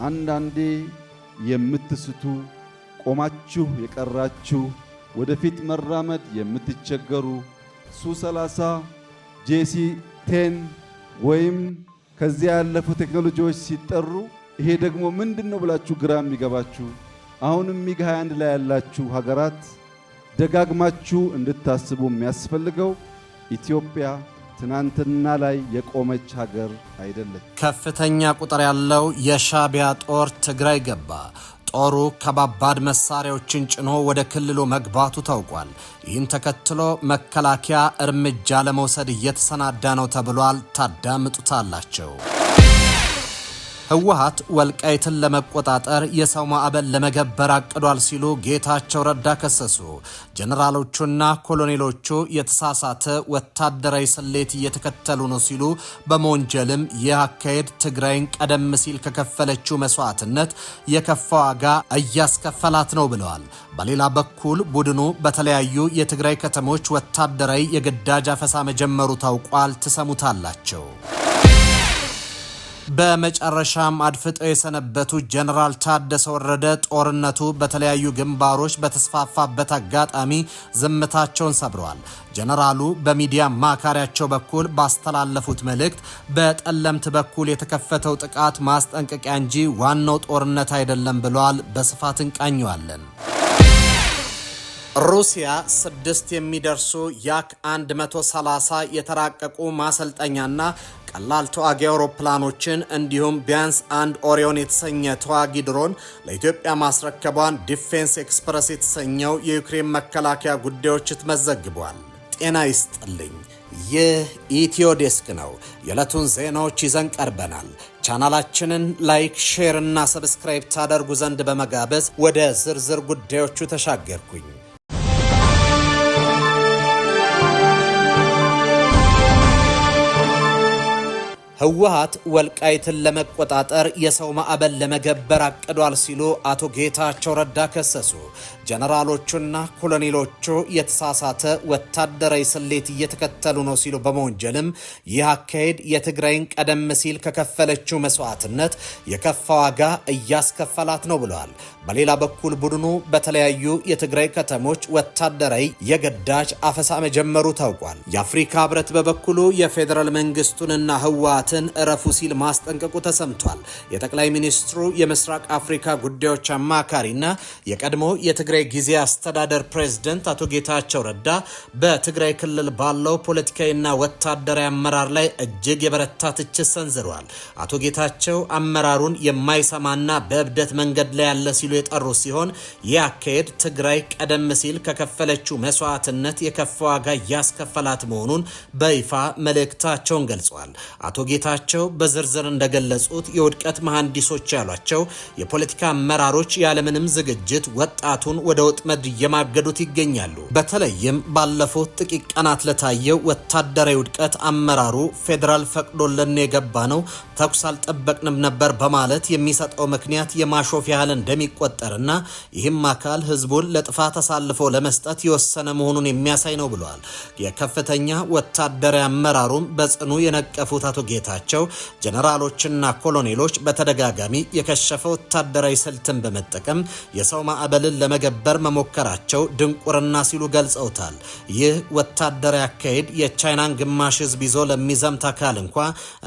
አንዳንዴ የምትስቱ፣ ቆማችሁ የቀራችሁ፣ ወደፊት መራመድ የምትቸገሩ፣ ሱ 30፣ JC 10 ወይም ከዚያ ያለፉ ቴክኖሎጂዎች ሲጠሩ ይሄ ደግሞ ምንድን ነው ብላችሁ ግራ የሚገባችሁ፣ አሁንም ሚግ 21 ላይ ያላችሁ ሀገራት ደጋግማችሁ እንድታስቡ የሚያስፈልገው ኢትዮጵያ ትናንትና ላይ የቆመች ሀገር አይደለች። ከፍተኛ ቁጥር ያለው የሻዕቢያ ጦር ትግራይ ገባ። ጦሩ ከባባድ መሳሪያዎችን ጭኖ ወደ ክልሉ መግባቱ ታውቋል። ይህን ተከትሎ መከላከያ እርምጃ ለመውሰድ እየተሰናዳ ነው ተብሏል። ታዳምጡታላቸው። ህወሓት ወልቃይትን ለመቆጣጠር የሰው ማዕበል ለመገበር አቅዷል ሲሉ ጌታቸው ረዳ ከሰሱ። ጀነራሎቹና ኮሎኔሎቹ የተሳሳተ ወታደራዊ ስሌት እየተከተሉ ነው ሲሉ በመወንጀልም ይህ አካሄድ ትግራይን ቀደም ሲል ከከፈለችው መስዋዕትነት የከፋ ዋጋ እያስከፈላት ነው ብለዋል። በሌላ በኩል ቡድኑ በተለያዩ የትግራይ ከተሞች ወታደራዊ የግዳጅ አፈሳ መጀመሩ ታውቋል። ትሰሙታላቸው። በመጨረሻም አድፍጠው የሰነበቱ ጀነራል ታደሰ ወረደ ጦርነቱ በተለያዩ ግንባሮች በተስፋፋበት አጋጣሚ ዝምታቸውን ሰብረዋል። ጀነራሉ በሚዲያ አማካሪያቸው በኩል ባስተላለፉት መልእክት በጠለምት በኩል የተከፈተው ጥቃት ማስጠንቀቂያ እንጂ ዋናው ጦርነት አይደለም ብለዋል። በስፋት እንቃኘዋለን። ሩሲያ 6 የሚደርሱ ያክ 130 የተራቀቁ ማሰልጠኛና ቀላል ተዋጊ አውሮፕላኖችን እንዲሁም ቢያንስ አንድ ኦሪዮን የተሰኘ ተዋጊ ድሮን ለኢትዮጵያ ማስረከቧን ዲፌንስ ኤክስፕረስ የተሰኘው የዩክሬን መከላከያ ጉዳዮች ተመዘግቧል። ጤና ይስጥልኝ። ይህ ኢትዮ ዴስክ ነው። የዕለቱን ዜናዎች ይዘን ቀርበናል። ቻናላችንን like፣ share እና subscribe ታደርጉ ዘንድ በመጋበዝ ወደ ዝርዝር ጉዳዮቹ ተሻገርኩኝ። ህወሓት ወልቃይትን ለመቆጣጠር የሰው ማዕበል ለመገበር አቅዷል ሲሉ አቶ ጌታቸው ረዳ ከሰሱ። ጀነራሎቹና ኮሎኔሎቹ የተሳሳተ ወታደራዊ ስሌት እየተከተሉ ነው ሲሉ በመወንጀልም ይህ አካሄድ የትግራይን ቀደም ሲል ከከፈለችው መስዋዕትነት የከፋ ዋጋ እያስከፈላት ነው ብለዋል። በሌላ በኩል ቡድኑ በተለያዩ የትግራይ ከተሞች ወታደራዊ የግዳጅ አፈሳ መጀመሩ ታውቋል። የአፍሪካ ህብረት በበኩሉ የፌዴራል መንግስቱንና ህወሓትን እረፉ ሲል ማስጠንቀቁ ተሰምቷል። የጠቅላይ ሚኒስትሩ የምስራቅ አፍሪካ ጉዳዮች አማካሪና የቀድሞ የትግራይ ጊዜ አስተዳደር ፕሬዝደንት አቶ ጌታቸው ረዳ በትግራይ ክልል ባለው ፖለቲካዊና ወታደራዊ አመራር ላይ እጅግ የበረታ ትችት ሰንዝረዋል። አቶ ጌታቸው አመራሩን የማይሰማና በእብደት መንገድ ላይ ያለ ሲሉ የጠሩ ሲሆን ይህ አካሄድ ትግራይ ቀደም ሲል ከከፈለችው መስዋዕትነት የከፋ ዋጋ እያስከፈላት መሆኑን በይፋ መልእክታቸውን ገልጸዋል። አቶ ጌታቸው በዝርዝር እንደገለጹት የውድቀት መሐንዲሶች ያሏቸው የፖለቲካ አመራሮች ያለምንም ዝግጅት ወጣቱን ወደ ወጥመድ እየማገዱት ይገኛሉ። በተለይም ባለፉት ጥቂት ቀናት ለታየው ወታደራዊ ውድቀት አመራሩ ፌዴራል ፈቅዶልን የገባ ነው፣ ተኩስ አልጠበቅንም ነበር በማለት የሚሰጠው ምክንያት የማሾፍ ያህል እንደሚቆጠርና ይህም አካል ህዝቡን ለጥፋት አሳልፎ ለመስጠት የወሰነ መሆኑን የሚያሳይ ነው ብለዋል። የከፍተኛ ወታደራዊ አመራሩም በጽኑ የነቀፉት አቶ ጌታቸው ጀነራሎችና ኮሎኔሎች በተደጋጋሚ የከሸፈ ወታደራዊ ስልትን በመጠቀም የሰው ማዕበልን ለመገበር መሞከራቸው ድንቁርና ሲሉ ገልጸውታል። ይህ ወታደራዊ አካሄድ የቻይናን ግማሽ ህዝብ ይዞ ለሚዘምት አካል እንኳ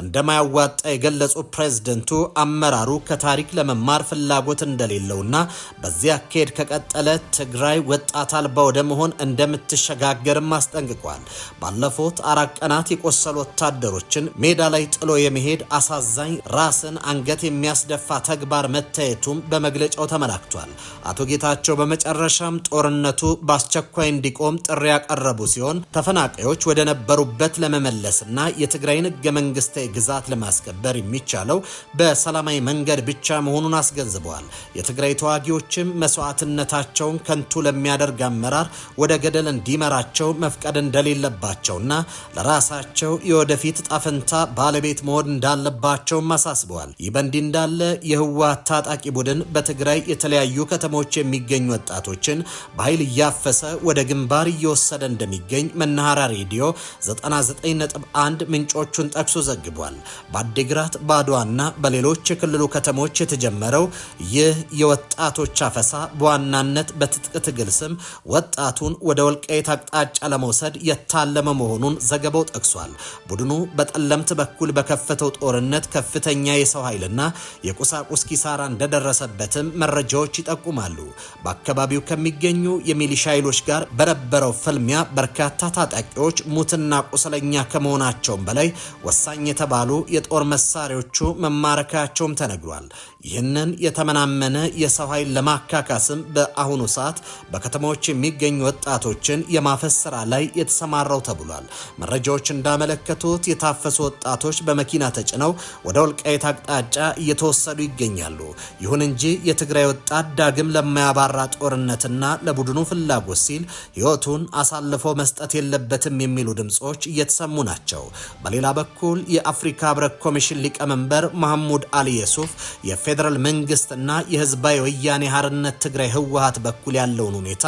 እንደማያዋጣ የገለጹ ፕሬዝደንቱ አመራሩ ከታሪክ ለመማር ፍላጎት እንደሌለውና በዚህ አካሄድ ከቀጠለ ትግራይ ወጣት አልባ ወደ መሆን እንደምትሸጋገርም አስጠንቅቋል። ባለፉት 4 ቀናት የቆሰሉ ወታደሮችን ሜዳ ላይ ጥሎ የመሄድ አሳዛኝ፣ ራስን አንገት የሚያስደፋ ተግባር መታየቱም በመግለጫው ተመላክቷል። አቶ ጌታቸው በመጨረሻም ጦርነቱ በአስቸኳይ እንዲቆም ጥሪ ያቀረቡ ሲሆን ተፈናቃዮች ወደ ነበሩበት ለመመለስና የትግራይን ህገ መንግስታዊ ግዛት ለማስከበር የሚቻለው በሰላማዊ መንገድ ብቻ መሆኑን አስገንዝበዋል። የትግራይ ተዋጊዎችም መስዋዕትነታቸውን ከንቱ ለሚያደርግ አመራር ወደ ገደል እንዲመራቸው መፍቀድ እንደሌለባቸውና ለራሳቸው የወደፊት ዕጣ ፈንታ ባለቤት ባለቤት መሆን እንዳለባቸውም አሳስበዋል። ይህ በእንዲህ እንዳለ የህወሓት ታጣቂ ቡድን በትግራይ የተለያዩ ከተሞች የሚገኙ ወጣቶችን በኃይል እያፈሰ ወደ ግንባር እየወሰደ እንደሚገኝ መናኸሪያ ሬዲዮ 99.1 ምንጮቹን ጠቅሶ ዘግቧል። በአዲግራት፣ በአድዋና በሌሎች የክልሉ ከተሞች የተጀመረው ይህ የወጣቶች አፈሳ በዋናነት በትጥቅ ትግል ስም ወጣቱን ወደ ወልቃይት አቅጣጫ ለመውሰድ የታለመ መሆኑን ዘገባው ጠቅሷል። ቡድኑ በጠለምት በኩል በከፈተው ጦርነት ከፍተኛ የሰው ኃይልና የቁሳቁስ ኪሳራ እንደደረሰበትም መረጃዎች ይጠቁማሉ። በአካባቢው ከሚገኙ የሚሊሻ ኃይሎች ጋር በነበረው ፍልሚያ በርካታ ታጣቂዎች ሙትና ቁስለኛ ከመሆናቸውም በላይ ወሳኝ የተባሉ የጦር መሳሪያዎቹ መማረካቸውም ተነግሯል። ይህንን የተመናመነ የሰው ኃይል ለማካካስም በአሁኑ ሰዓት በከተማዎች የሚገኙ ወጣቶችን የማፈስ ስራ ላይ የተሰማራው ተብሏል። መረጃዎች እንዳመለከቱት የታፈሱ ወጣቶች በመኪና ተጭነው ወደ ወልቃይት አቅጣጫ እየተወሰዱ ይገኛሉ። ይሁን እንጂ የትግራይ ወጣት ዳግም ለማያባራ ጦርነትና ለቡድኑ ፍላጎት ሲል ሕይወቱን አሳልፎ መስጠት የለበትም የሚሉ ድምጾች እየተሰሙ ናቸው። በሌላ በኩል የአፍሪካ ህብረት ኮሚሽን ሊቀመንበር መሐሙድ አሊ የሱፍ የፌዴራል መንግስትና የህዝባዊ ወያኔ ሓርነት ትግራይ ህወሓት በኩል ያለውን ሁኔታ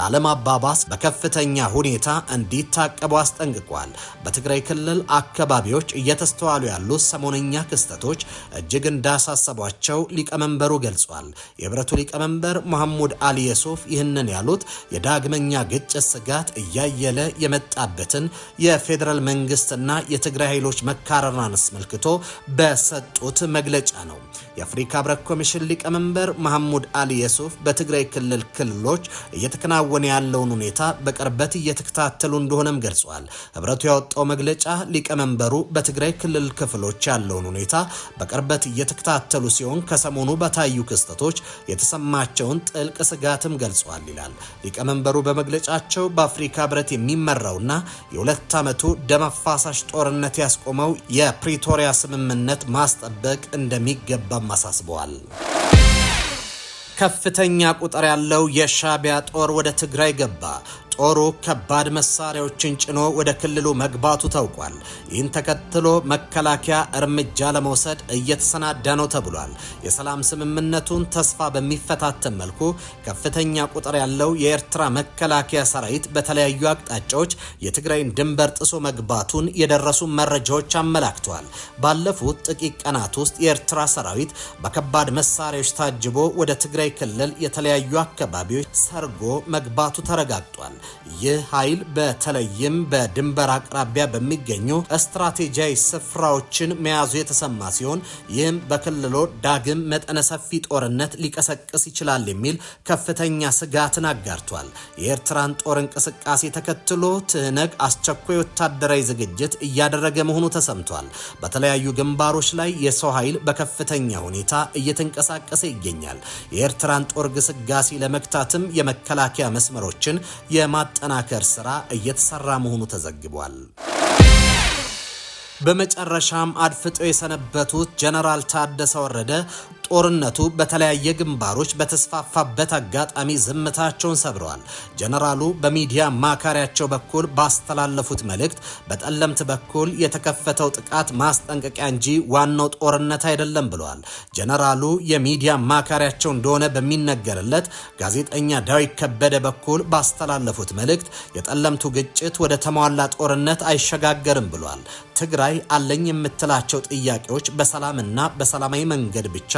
ላለማባባስ በከፍተኛ ሁኔታ እንዲታቀቡ አስጠንቅቋል። በትግራይ ክልል አካባቢዎች እየተስተዋሉ ያሉት ሰሞነኛ ክስተቶች እጅግ እንዳሳሰቧቸው ሊቀመንበሩ ገልጿል። የህብረቱ ሊቀመንበር መሐሙድ አሊ የሱፍ ይህንን ያሉት የዳግመኛ ግጭት ስጋት እያየለ የመጣበትን የፌዴራል መንግስትና የትግራይ ኃይሎች መካረርን አስመልክቶ በሰጡት መግለጫ ነው። የአፍሪካ ህብረት ኮሚሽን ሊቀመንበር መሐሙድ አሊ የሱፍ በትግራይ ክልል ክልሎች እየተከናወነ ያለውን ሁኔታ በቅርበት እየተከታተሉ እንደሆነም ገልጿል። ህብረቱ ያወጣው መግለጫ ሊቀመንበሩ በትግራይ ክልል ክፍሎች ያለውን ሁኔታ በቅርበት እየተከታተሉ ሲሆን ከሰሞኑ በታዩ ክስተቶች የተሰማቸውን ጥልቅ ስጋትም ገልጿል ይላል። ሊቀመንበሩ በመግለጫቸው በአፍሪካ ህብረት የሚመራውና የሁለት ዓመቱ ደም አፋሳሽ ጦርነት ያስቆመው የፕሪቶሪያ ስምምነት ማስጠበቅ እንደሚገባም አሳስበዋል። ከፍተኛ ቁጥር ያለው የሻዕቢያ ጦር ወደ ትግራይ ገባ። ጦሩ ከባድ መሳሪያዎችን ጭኖ ወደ ክልሉ መግባቱ ታውቋል። ይህን ተከትሎ መከላከያ እርምጃ ለመውሰድ እየተሰናዳ ነው ተብሏል። የሰላም ስምምነቱን ተስፋ በሚፈታተን መልኩ ከፍተኛ ቁጥር ያለው የኤርትራ መከላከያ ሰራዊት በተለያዩ አቅጣጫዎች የትግራይን ድንበር ጥሶ መግባቱን የደረሱ መረጃዎች አመላክተዋል። ባለፉት ጥቂት ቀናት ውስጥ የኤርትራ ሰራዊት በከባድ መሳሪያዎች ታጅቦ ወደ ትግራይ ክልል የተለያዩ አካባቢዎች ሰርጎ መግባቱ ተረጋግጧል። ይህ ኃይል በተለይም በድንበር አቅራቢያ በሚገኙ ስትራቴጂያዊ ስፍራዎችን መያዙ የተሰማ ሲሆን ይህም በክልሉ ዳግም መጠነ ሰፊ ጦርነት ሊቀሰቅስ ይችላል የሚል ከፍተኛ ስጋትን አጋርቷል። የኤርትራን ጦር እንቅስቃሴ ተከትሎ ትህነግ አስቸኳይ ወታደራዊ ዝግጅት እያደረገ መሆኑ ተሰምቷል። በተለያዩ ግንባሮች ላይ የሰው ኃይል በከፍተኛ ሁኔታ እየተንቀሳቀሰ ይገኛል። የኤርትራን ጦር ግስጋሴ ለመግታትም የመከላከያ መስመሮችን የማጠናከር ስራ እየተሰራ መሆኑ ተዘግቧል። በመጨረሻም አድፍጠው የሰነበቱት ጀነራል ታደሰ ወረደ ጦርነቱ በተለያየ ግንባሮች በተስፋፋበት አጋጣሚ ዝምታቸውን ሰብረዋል። ጀነራሉ በሚዲያ አማካሪያቸው በኩል ባስተላለፉት መልእክት በጠለምት በኩል የተከፈተው ጥቃት ማስጠንቀቂያ እንጂ ዋናው ጦርነት አይደለም ብለዋል። ጀነራሉ የሚዲያ አማካሪያቸው እንደሆነ በሚነገርለት ጋዜጠኛ ዳዊት ከበደ በኩል ባስተላለፉት መልእክት የጠለምቱ ግጭት ወደ ተሟላ ጦርነት አይሸጋገርም ብሏል። ትግራይ አለኝ የምትላቸው ጥያቄዎች በሰላምና በሰላማዊ መንገድ ብቻ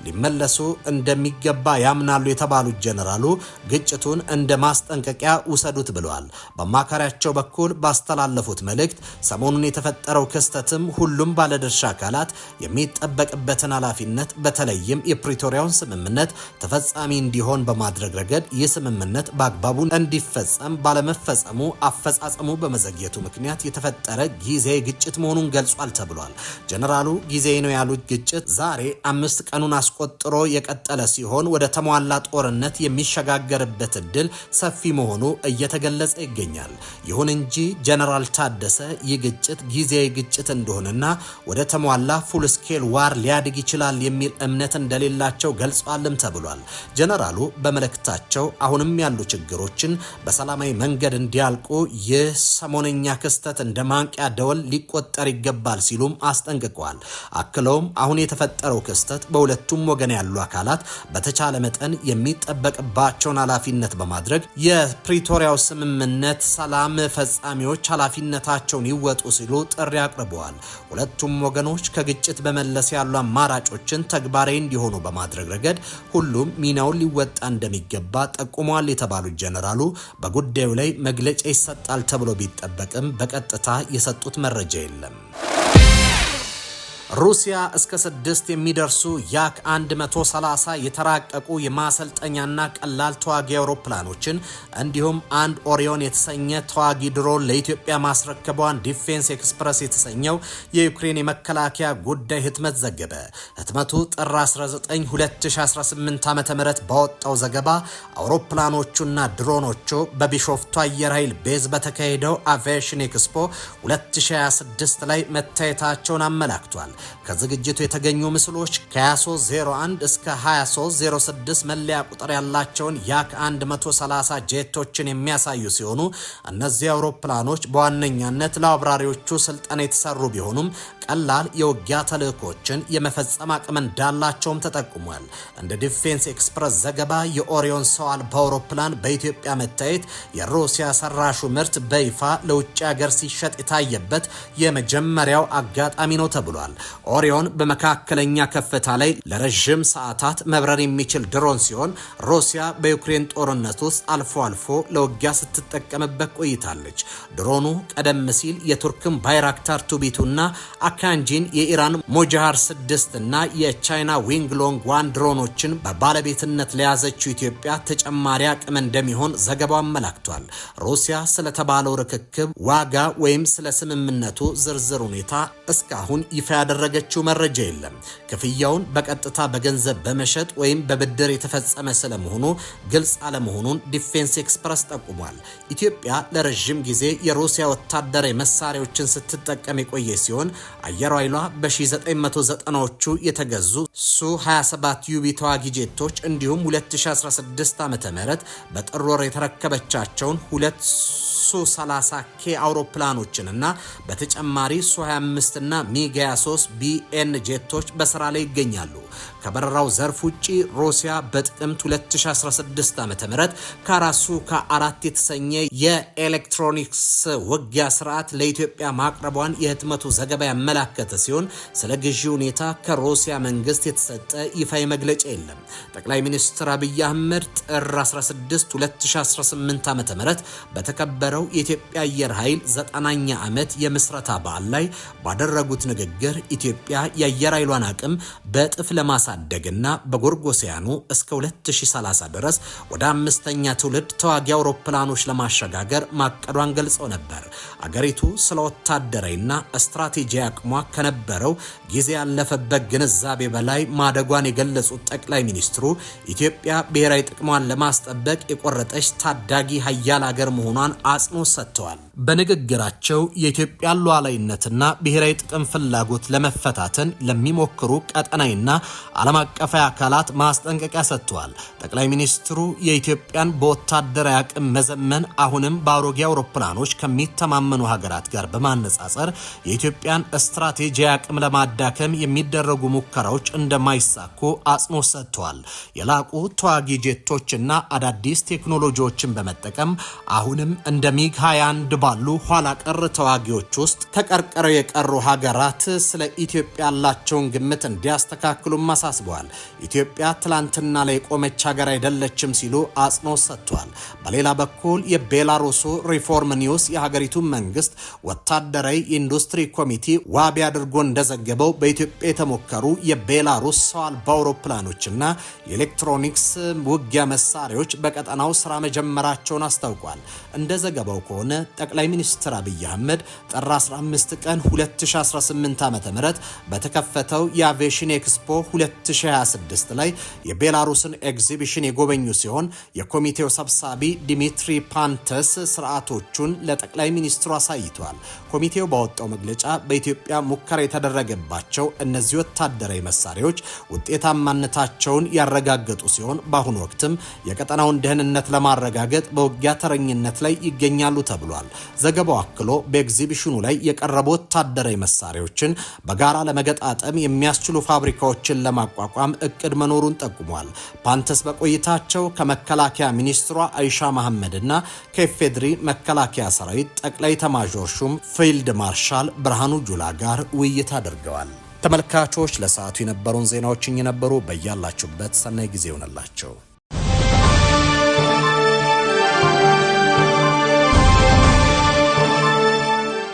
ሊመለሱ እንደሚገባ ያምናሉ የተባሉት ጀነራሉ ግጭቱን እንደ ማስጠንቀቂያ ውሰዱት ብለዋል። በአማካሪያቸው በኩል ባስተላለፉት መልእክት ሰሞኑን የተፈጠረው ክስተትም ሁሉም ባለድርሻ አካላት የሚጠበቅበትን ኃላፊነት በተለይም የፕሪቶሪያውን ስምምነት ተፈጻሚ እንዲሆን በማድረግ ረገድ ይህ ስምምነት በአግባቡ እንዲፈጸም ባለመፈጸሙ አፈጻጸሙ በመዘግየቱ ምክንያት የተፈጠረ ጊዜያዊ ግጭት መሆኑን ገልጿል ተብሏል። ጀነራሉ ጊዜያዊ ነው ያሉት ግጭት ዛሬ 5 ቀኑን ቀኑን አስቆጥሮ የቀጠለ ሲሆን ወደ ተሟላ ጦርነት የሚሸጋገርበት እድል ሰፊ መሆኑ እየተገለጸ ይገኛል። ይሁን እንጂ ጀነራል ታደሰ ይህ ግጭት ጊዜያዊ ግጭት እንደሆነና ወደ ተሟላ full scale war ሊያድግ ይችላል የሚል እምነት እንደሌላቸው ገልጿልም ተብሏል። ጀነራሉ በመልእክታቸው አሁንም ያሉ ችግሮችን በሰላማዊ መንገድ እንዲያልቁ ይህ ሰሞነኛ ክስተት እንደ ማንቂያ ደወል ሊቆጠር ይገባል ሲሉም አስጠንቅቀዋል። አክለውም አሁን የተፈጠረው ክስተት በሁለቱም ወገን ያሉ አካላት በተቻለ መጠን የሚጠበቅባቸውን ኃላፊነት በማድረግ የፕሪቶሪያው ስምምነት ሰላም ፈጻሚዎች ኃላፊነታቸውን ይወጡ ሲሉ ጥሪ አቅርበዋል። ሁለቱም ወገኖች ከግጭት በመለስ ያሉ አማራጮችን ተግባራዊ እንዲሆኑ በማድረግ ረገድ ሁሉም ሚናውን ሊወጣ እንደሚገባ ጠቁመዋል የተባሉት ጀነራሉ በጉዳዩ ላይ መግለጫ ይሰጣል ተብሎ ቢጠበቅም በቀጥታ የሰጡት መረጃ የለም። ሩሲያ እስከ 6 የሚደርሱ ያክ 130 የተራቀቁ የማሰልጠኛና ቀላል ተዋጊ አውሮፕላኖችን እንዲሁም አንድ ኦሪዮን የተሰኘ ተዋጊ ድሮን ለኢትዮጵያ ማስረከቧን ዲፌንስ ኤክስፕረስ የተሰኘው የዩክሬን የመከላከያ ጉዳይ ህትመት ዘገበ። ህትመቱ ጥር 19 2018 ዓ.ም ባወጣው ዘገባ አውሮፕላኖቹና ድሮኖቹ በቢሾፍቱ አየር ኃይል base በተካሄደው አቪዬሽን ኤክስፖ 2026 ላይ መታየታቸውን አመላክቷል። ከዝግጅቱ የተገኙ ምስሎች ከ2301 እስከ 2306 መለያ ቁጥር ያላቸውን ያክ 130 ጄቶችን የሚያሳዩ ሲሆኑ እነዚህ አውሮፕላኖች በዋነኛነት ለአብራሪዎቹ ስልጠና የተሰሩ ቢሆኑም ቀላል የውጊያ ተልዕኮችን የመፈጸም አቅም እንዳላቸውም ተጠቁሟል። እንደ ዲፌንስ ኤክስፕረስ ዘገባ የኦሪዮን ሰው አልባ አውሮፕላን በኢትዮጵያ መታየት የሩሲያ ሰራሹ ምርት በይፋ ለውጭ ሀገር ሲሸጥ የታየበት የመጀመሪያው አጋጣሚ ነው ተብሏል። ኦሪዮን በመካከለኛ ከፍታ ላይ ለረዥም ሰዓታት መብረር የሚችል ድሮን ሲሆን ሩሲያ በዩክሬን ጦርነት ውስጥ አልፎ አልፎ ለውጊያ ስትጠቀምበት ቆይታለች። ድሮኑ ቀደም ሲል የቱርክን ባይራክታር TB2 እና አካንጂን፣ የኢራን ሞጃሃር 6 እና የቻይና ዊንግ ሎንግ 1 ድሮኖችን በባለቤትነት ለያዘችው ኢትዮጵያ ተጨማሪ አቅም እንደሚሆን ዘገባው አመላክቷል። ሩሲያ ስለተባለው ርክክብ ዋጋ ወይም ስለ ስምምነቱ ዝርዝር ሁኔታ እስካሁን ይፋ ያደረገችው መረጃ የለም። ክፍያውን በቀጥታ በገንዘብ በመሸጥ ወይም በብድር የተፈጸመ ስለመሆኑ ግልጽ አለመሆኑን ዲፌንስ ኤክስፕረስ ጠቁሟል። ኢትዮጵያ ለረዥም ጊዜ የሩሲያ ወታደራዊ መሳሪያዎችን ስትጠቀም የቆየ ሲሆን አየር ኃይሏ በ1990ዎቹ የተገዙ ሱ 27 UB ተዋጊ ጄቶች እንዲሁም 2016 ዓ.ም በጥር ወር የተረከበቻቸውን ሁለት ሱ 30 K አውሮፕላኖችን እና በተጨማሪ ሱ 25 እና ሚግ 23 BN ጄቶች በስራ ላይ ይገኛሉ። ከበረራው ዘርፍ ውጪ ሩሲያ በጥቅምት 2016 ዓ.ም ካራሱካ 4 የተሰኘ የኤሌክትሮኒክስ ውጊያ ስርዓት ለኢትዮጵያ ማቅረቧን የህትመቱ ዘገባ ያመላከተ ሲሆን ስለ ግዢ ሁኔታ ከሩሲያ መንግስት የተሰጠ ይፋዊ መግለጫ የለም። ጠቅላይ ሚኒስትር አብይ አህመድ ጥር 16 2018 ዓ.ም በተከበረው የኢትዮጵያ አየር ኃይል 90ኛ ዓመት የምስረታ በዓል ላይ ባደረጉት ንግግር ኢትዮጵያ የአየር ኃይሏን አቅም በእጥፍ ለማሳደግና በጎርጎሲያኑ እስከ 2030 ድረስ ወደ አምስተኛ ትውልድ ተዋጊ አውሮፕላኖች ለማሸጋገር ማቀዷን ገልጸው ነበር። አገሪቱ ስለ ወታደራዊና ስትራቴጂ አቅሟ ከነበረው ጊዜ ያለፈበት ግንዛቤ በላይ ማደጓን የገለጹት ጠቅላይ ሚኒስትሩ ኢትዮጵያ ብሔራዊ ጥቅሟን ለማስጠበቅ የቆረጠች ታዳጊ ሀያል አገር መሆኗን አጽንኦት ሰጥተዋል። በንግግራቸው የኢትዮጵያን ሉዓላዊነትና ብሔራዊ ጥቅም ፍላጎት ለመፈታተን ለሚሞክሩ ቀጠናዊና ዓለም አቀፋዊ አካላት ማስጠንቀቂያ ሰጥተዋል። ጠቅላይ ሚኒስትሩ የኢትዮጵያን በወታደራዊ አቅም መዘመን አሁንም በአሮጌ አውሮፕላኖች ከሚተማመኑ ሀገራት ጋር በማነጻጸር የኢትዮጵያን ስትራቴጂ አቅም ለማዳከም የሚደረጉ ሙከራዎች እንደማይሳኩ አጽንኦት ሰጥተዋል። የላቁ ተዋጊ ጄቶችና አዳዲስ ቴክኖሎጂዎችን በመጠቀም አሁንም እንደ ሚግ 21 ባሉ ኋላ ቀር ተዋጊዎች ውስጥ ተቀርቅረው የቀሩ ሀገራት ስለ ኢትዮጵያ ያላቸውን ግምት እንዲያስተካክሉም አሳስበዋል። ኢትዮጵያ ትላንትና ላይ የቆመች ሀገር አይደለችም ሲሉ አጽንኦት ሰጥተዋል። በሌላ በኩል የቤላሩሱ ሪፎርም ኒውስ የሀገሪቱ መንግስት ወታደራዊ የኢንዱስትሪ ኮሚቴ ዋቢ አድርጎ እንደዘገበው በኢትዮጵያ የተሞከሩ የቤላሩስ ሰው አልባ አውሮፕላኖችና የኤሌክትሮኒክስ ውጊያ መሳሪያዎች በቀጠናው ስራ መጀመራቸውን አስታውቋል። እንደ ዘገባው እንደዘገበው ከሆነ ጠቅላይ ሚኒስትር አብይ አህመድ ጥር 15 ቀን 2018 ዓ.ም በተከፈተው የአቪዬሽን ኤክስፖ 2026 ላይ የቤላሩስን ኤግዚቢሽን የጎበኙ ሲሆን የኮሚቴው ሰብሳቢ ዲሚትሪ ፓንተስ ስርዓቶቹን ለጠቅላይ ሚኒስትሩ አሳይተዋል። ኮሚቴው ባወጣው መግለጫ በኢትዮጵያ ሙከራ የተደረገባቸው እነዚህ ወታደራዊ መሳሪያዎች ውጤታማነታቸውን ያረጋገጡ ሲሆን በአሁኑ ወቅትም የቀጠናውን ደህንነት ለማረጋገጥ በውጊያ ተረኝነት ላይ ይገኛሉ ተብሏል። ዘገባው አክሎ በኤግዚቢሽኑ ላይ የቀረቡ ወታደራዊ መሳሪያዎችን በጋራ ለመገጣጠም የሚያስችሉ ፋብሪካዎችን ለማቋቋም እቅድ መኖሩን ጠቁሟል። ፓንተስ በቆይታቸው ከመከላከያ ሚኒስትሯ አይሻ መሐመድ እና ከኢፌድሪ መከላከያ ሰራዊት ጠቅላይ ኤታማዦር ሹም ፊልድ ማርሻል ብርሃኑ ጁላ ጋር ውይይት አድርገዋል። ተመልካቾች፣ ለሰዓቱ የነበሩን ዜናዎች እኚህ ነበሩ። በያላችሁበት ሰናይ ጊዜ ይሆንላችሁ።